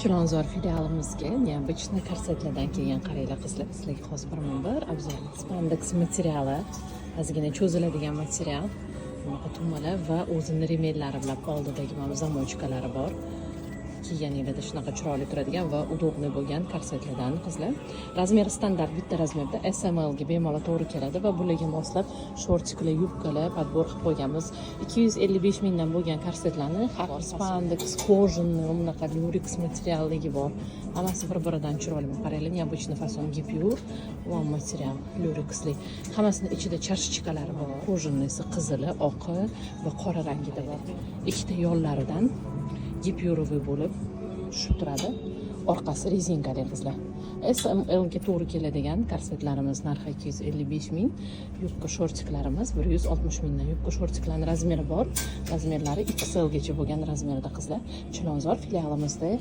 Chilonzor filialimizga необычный korsetlardan kelgan. Qaranglar, qizlar, sizlarga hozir birma bir обзор. Spandeks materiali, ozgina cho'ziladigan material, bunaqa tugmalar va o'zini ремень lari bilan, oldidagi mana bu замочка lari bor. Kiyganinglarda shunaqa chiroyli turadigan va удобный bo'lgan korsetlardan, qizlar. Размер i standart bitta razmerda, S, M, L ga bemalol to'g'ri keladi va bularga moslab шортик lar, yubkalar подбор qilib qo'yganmiz. 255 mingdan bo'lgan korsetlarni har spandeks, кожаный, bunaqa lyureks materialligi bor. Hammasi bir biridan chiroyli. Qaranglar, необычный fason, gipyur va material lyureksli. Hammasini ichida чашечка lari bor. Кожаный si qizili, oqi va qora rangida bor. Ikkita yollaridan гипюровый bo'lib tushib turadi. Orqasi rezinkali, qizlar. S, M, L ga to'g'ri keladigan korsetlarimiz narxi 255 ming. Yubka, шортик larimiz 160 mingdan. Yubka, шортик larni размер i bor. Размер lari XL gacha bo'lgan размер da, qizlar. Chilonzor filialimizda.